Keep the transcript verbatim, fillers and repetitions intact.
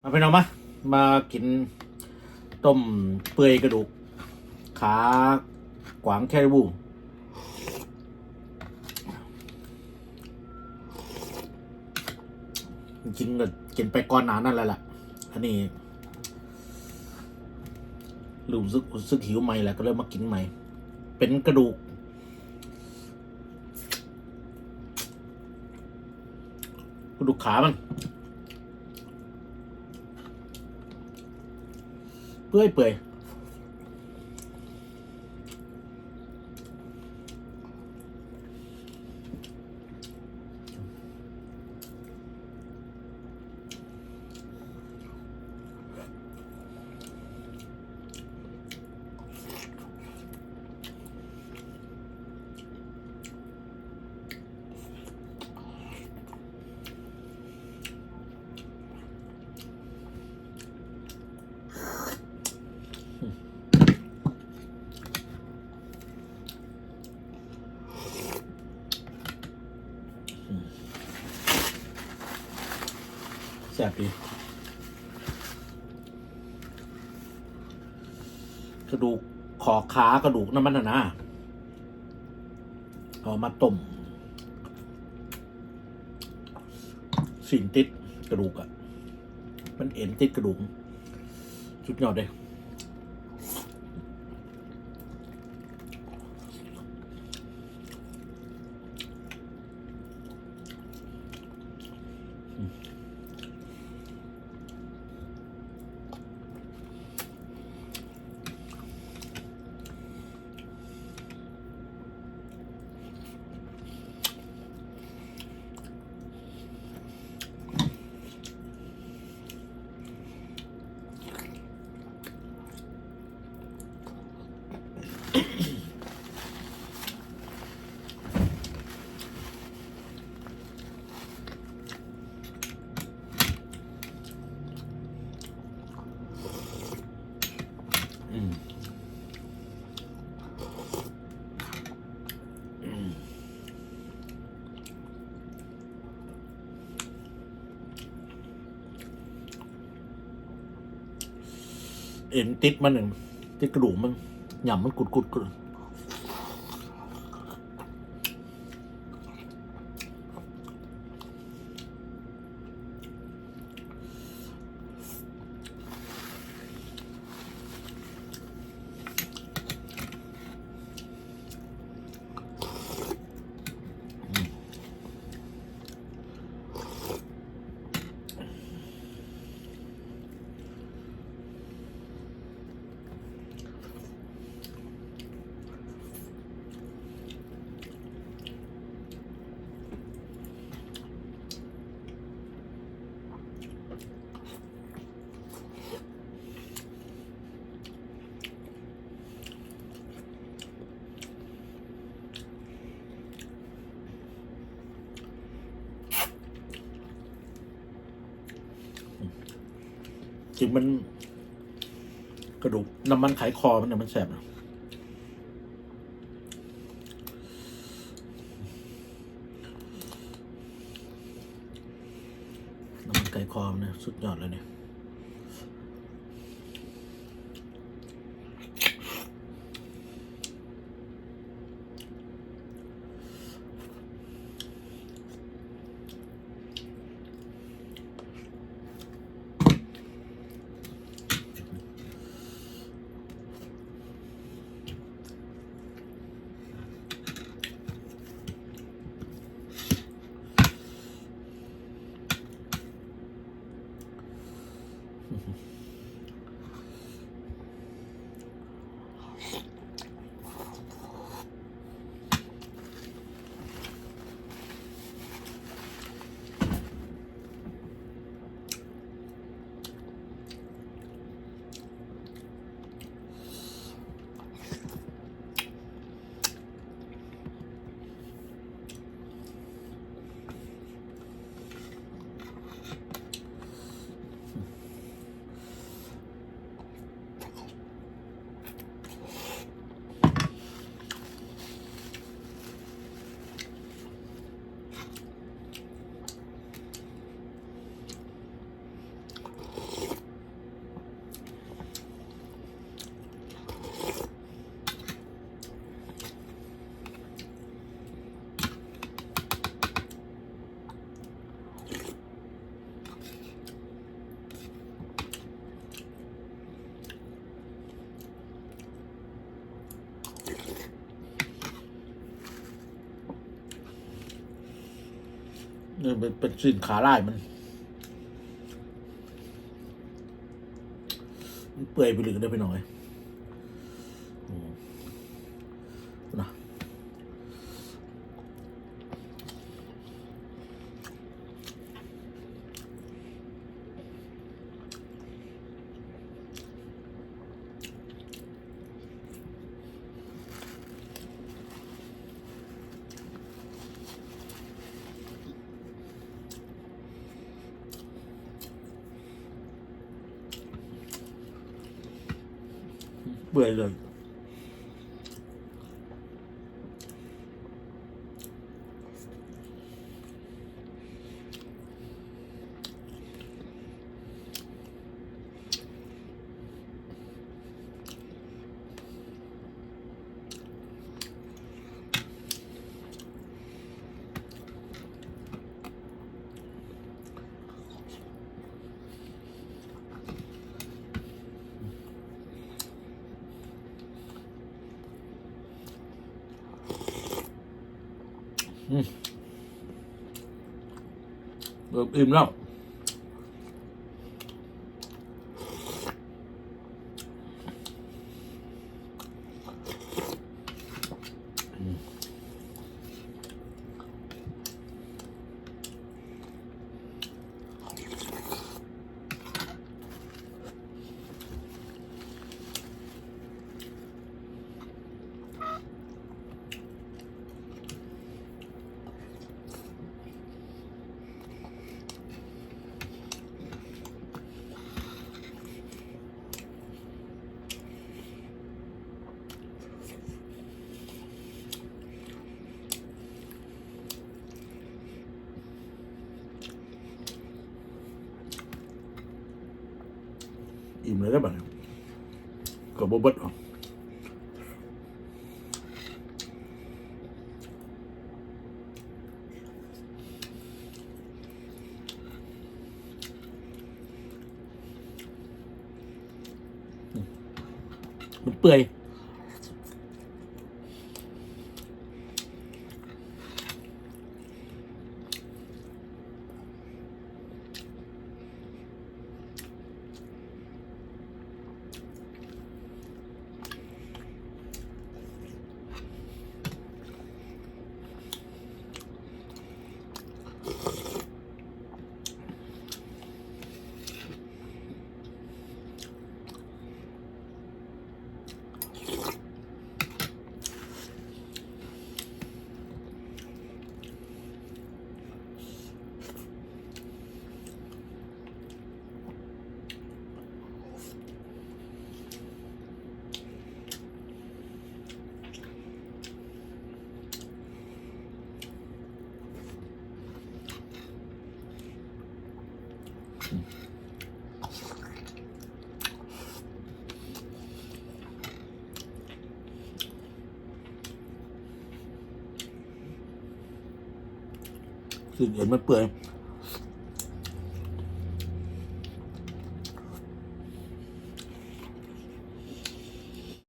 มาพี่น้องมา มากินต้มเปื่อยกระดูก ขากวางแคริบู จริงๆก็กินไปก่อนหน้านั้นแล้วล่ะ อันนี้รู้สึกรู้สึกหิวใหม่แล้วก็เลยมากินใหม่ เป็นกระดูก กระดูกขามัน เปื่อยเปื่อย แซ่บดี กระดูก ขอขากระดูกนั่นมันน่ะนะ เอามาต้ม สิ้นติดกระดูกอะ มันเอ็นติดกระดูก สุดยอดเลย อืม อืม เอ็นติดมันหนึ่ง ติดกระดูกมัน หยำมันกุดกุดกุด จริงมัน กระดูกน้ำมันไขคอมันเนี่ยมันแสบนะ น้ำมันไขคอมันเนี่ยสุดยอดเลยเนี่ย อื เป็นเป็นสิ้นขาลายมัน มันเปื่อยไปเลยก็ได้พี่น้องเอ้ย อืม นะ เปื่อยเลย อืม เริ่มอิ่มแล้ว อิ่มเลยได้ปะเนี่ย ก็บ่เบิดหรอก มันเปื่อย สิ้นเอ็นมันเปื่อย